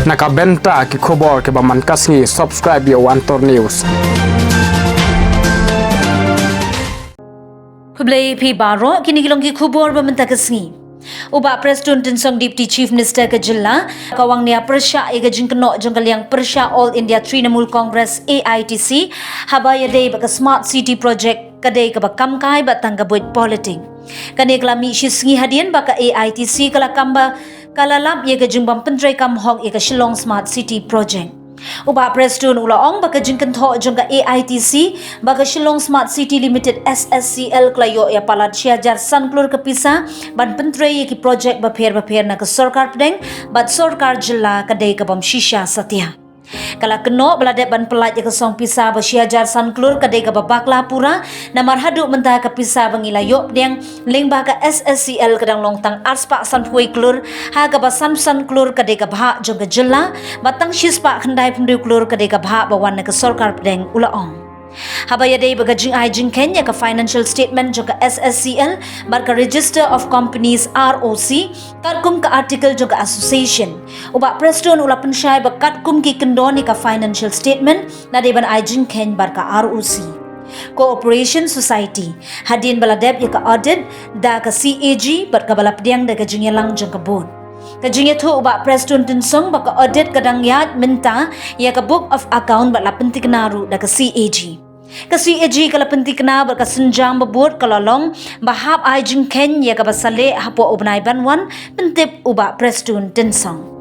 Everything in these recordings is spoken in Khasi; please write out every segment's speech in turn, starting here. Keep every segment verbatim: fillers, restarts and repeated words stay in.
Na ka bynta ki khubor kiba man ka sngi, subscribe ïa u Antor News. Khublei phi baroh, kine ki long ki khubor ba mynta ka sngi. U Bah Prestone Tynsong, Deputy Chief Minister ka jylla, ka wan nia pyrshah ïa ka jingkynnoh jong ka liang pyrshah All India Trinamool Congress, A I T C, haba ïadei bad ka Smart City Project, ka dei kaba kam kai bad tang ka buit politik. Kane ka la mih shi sngi hadien ba ka A I T C ka la kam ba ka la lap ïa ka jingbym pyntreikam hok ïa ka Shillong Smart City Project. U Bah Prestone u la ong ba ka jingkynthoh jong ka A I T C ba ka Shillong Smart City Limited, S S C L, ka la ïoh ïa palat shi hajar san klur ka pisa ban pyntrei ïa ki projek bapher bapher na ka sorkar pdeng bad sorkar jylla, ka dei kabym shisha satia. Ka la kynnoh ba la dep ban pyllait ïa ka song pisa ba shi hajar san klur ka dei kaba bakla pura, namar haduh mynta ka pisa ba ngi la ïoh pdiang lyngba ka S S C L ka dang long tang arspah sanphew wei klur, ha kaba san san klur ka dei ka bhah jong ka jylla, bad tang shispah khyndai phew hynriew klur ka dei ka bhah ba wan na ka sorkar pdeng, u la ong. Haba ïadei bad ka jingai jingkheiñ ïa ka financial statement jong ka S S C L bad ka Register of Companies, R O C, katkum ka article jong ka association, u Bah Prestone u la pynshai ba katkum ki kyndon ïa ka financial statement, la dei ban ai jingkheiñ bad ka R O C, Cooperation Society, hadien ba la dep ïa ka audit da ka C A G bad kaba la pdiang da ka jingïalang jong ka board. Ka jingïathuh u Bah Prestone Tynsong ba ka audit ka dang ïaid mynta ïa ka Book of Account bad la pyntikna ruh da ka C A G. Ka C A G ka la pyntikna bad ka synjam ba board ka la long ba hap ai jingkheiñ ïa kaba sa leh hapoh u bnai ban wan, pyntip u Bah Prestone Tynsong.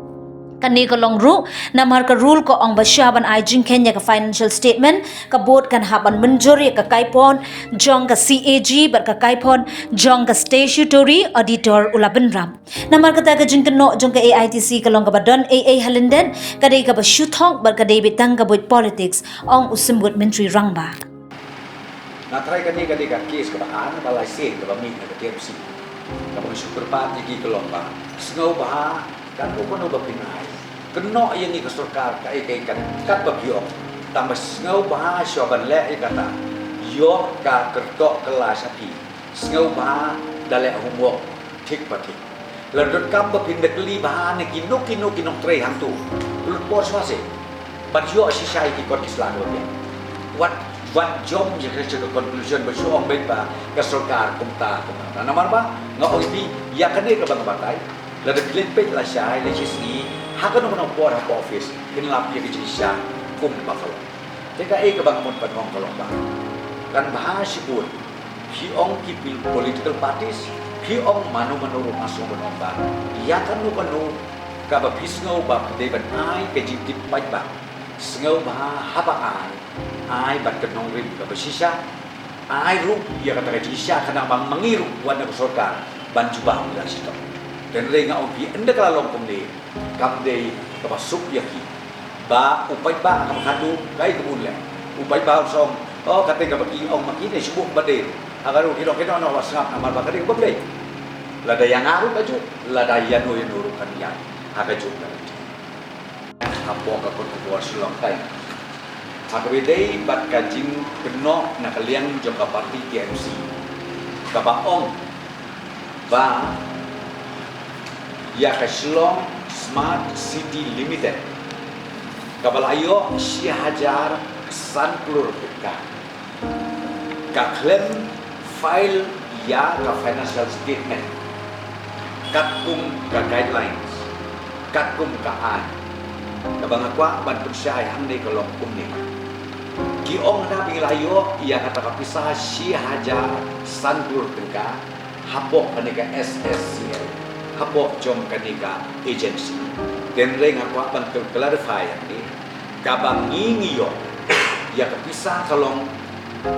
Kane ka long ruh namar ka rule ka ong ba sha ban ai jingkheiñ ïa ka financial statement, ka board kan hap ban mynjur ïa ka kaiphod jong ka C A G bad ka kaiphod jong ka statutory auditor, u la bynrap. Namar kata ka jingkynnoh jong ka A I T C ka long kaba don ei ei ha lyndet, ka dei kaba shu thok bad ka dei beit tang ka buit politics, ong u Symbud Myntri Rangbah. Nga tharai kane ka dei ka case kaba ar, kaba lai sien kaba mih na ka T M C. Kaba nga shu kyrpad ïa ki ka long ba sngewbha, katno katno ba phin ai, kynnoh ïa ngi ka sorkar kaei kaei kat, kat ba phi ong. Tang ba sngewbha shuwa ban leh ïa kata, ïoh ka kyrtong kylla sha phi. Sngewbha da leh homework thik pa thik. Lada donkam ba phin da kylli bha na kino kino ki nongtrei hangto, u lut por shuwa seh. Bad ïoh shisha ïa ki kot ki sla kaba biang. Wat, wat jom ïa ka, ka conclusion ba shu ong beit ba ka sorkar kumta kumta. Namar ba nga ong ïa phi, ïa kane kaba nga batai, lada phi leit peit lashai, leit shisngi ha kano kano por hapoh office, phin lap ïa ka jingshisha kumba ka long. Te kaei kaba nga mut ban ong ka long ba kan bha shibun. Phi ong ki pil-, political parties, phi ong mano mano ruh nga sngew ban ong ba ïa kano kano kaba phi sngew ba phi dei ban ai ka jingtip paidbah, sngewbha haba ai, ai bad ka nongrim kaba shisha. Ai ruh ïa kata ka jingshisha khnang ba ma ngi ruh wat na ka sorkar ban jubab ïa la shitom. Hynrei nga ong phi, ynda ka la long kumne, kam dei kaba suk ïa ki. Ba u paidbah kaba khadduh kaei kaba un leh. U paidbah u sa ong, oh, kata kaba ki ong ma ki ne shu buh ba dei. Ha ka ruh ki dong ki dong noh ba sngap namar ba ka dei kaba blei. Lada ïa nga ruh kajuh, lada ïano ïano ruh kan ïa ha kajuh ka lynti. Hapoh ka kot khubor Shillong Times, ha kaba ïadei bad ka jingkynnoh na ka liang jong ka party T M C kaba ong ba ïa ka Shillong Smart City Limited kaba la ïoh shi hajar san klur tyngka, ka khlem file ïa ka financial statement katkum ka guidelines, katkum ka aiñ. Kaba nga kwah ban pynshai hangne ka long kumne. Ki ong hana ba ngi la ïoh ïa kata ka pisa shi hajar san klur tyngka hapoh kane ka S S C L, hapoh jong kane ka agency. Hynrei nga kwah ban kl-, clarify hangne, kaba ngi ngi ïoh ïa ka pisa ka long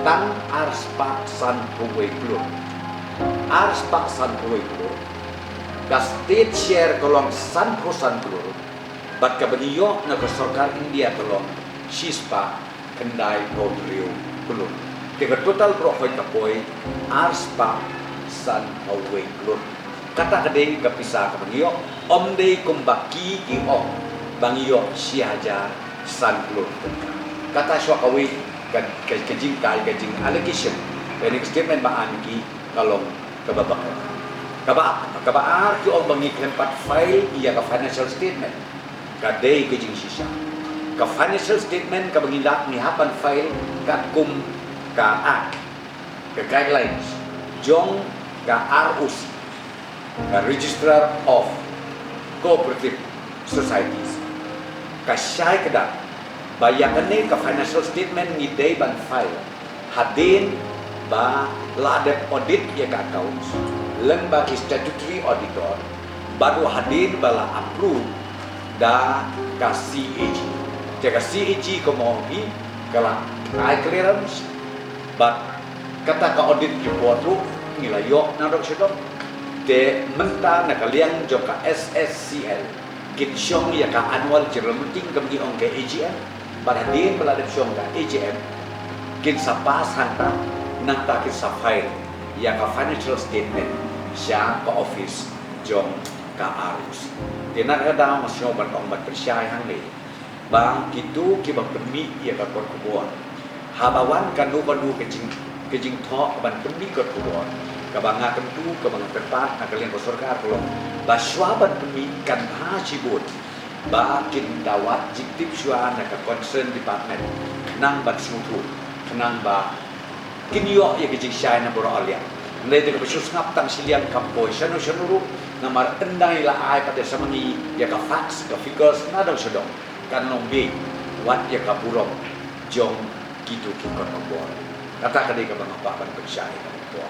tang arspah sanphew wei klur. Arspah sanphew wei klur. Ka state share ka long sanphew san klur. Bad kaba ngi ïoh na ka sorkar India ka long shispah khyndai phew hynriew klur. Te ka total baroh khoit ka poi arspah sanphew wei klur. Kata ka dei ka pisa kaba ngi ïoh, ym dei kumba ki ki ong ba ngi ïoh shi hajar san klur. Kata shuwa kawei ka, ka, ka jingkai, ka jing allegation. Kane ka statement ba an ki ka long kaba bak. Kaba, kaba ar ki ong ba ngi khlem pat file ïa ka financial statement. Ka dei ka jingshisha. Ka financial statement kaba ngi lah ngi hap ban file katkum ka Act, ka guidelines jong ka R O C, ka Registrar of Cooperative Societies. Ka shai kdar ba ïa kane ka financial statement ngi dei ban file hadien ba la dep audit ïa ka accounts lyngba ki statutory auditor, bad ruh hadien ba la approve da ka C A G. Te ka C A G kumno hi, ka la ai clearance, bad kata ka audit report ruh ngi la ïoh nadong shadong. Te mynta na ka liang jong ka S S C L kin shong ïa ka annual general meeting, kaba ngi ong ka A G M. Bad hadien ba la dep shong ka A G M, kin sa pass hangta, nangta kin sa file ïa ka financial statement sha ka office jong ka R O C. Te na kata nga sngew ban ong ban pynshai hangne ba kito kiba pynmih ïa ka kot khubor, haba wan kano kano ka jing, ka jingthoh ban pynmih kot khubor, kaba nga kyntu, kaba nga kyrpad na ka liang ka sorkar ka long ba shuwa ban pynmih, kan bha shibun ba kin da wad jingtip shuwa na ka concern department, khnang ban sngewthuh, khnang ba kin ïoh ïa ka jingshai na baroh arliang. Hynrei te kaba shu sngap tang shiliang kam poi shano shano ruh, namar ynda ngi la ai pat ïa sa ma ngi ïa ka facts, ka figures nadong shadong, kan long bieit wat ïa ka burom jong kito ki kot khubor. Kata ka dei kaba nga kwah ban pynshai ha kane ka por.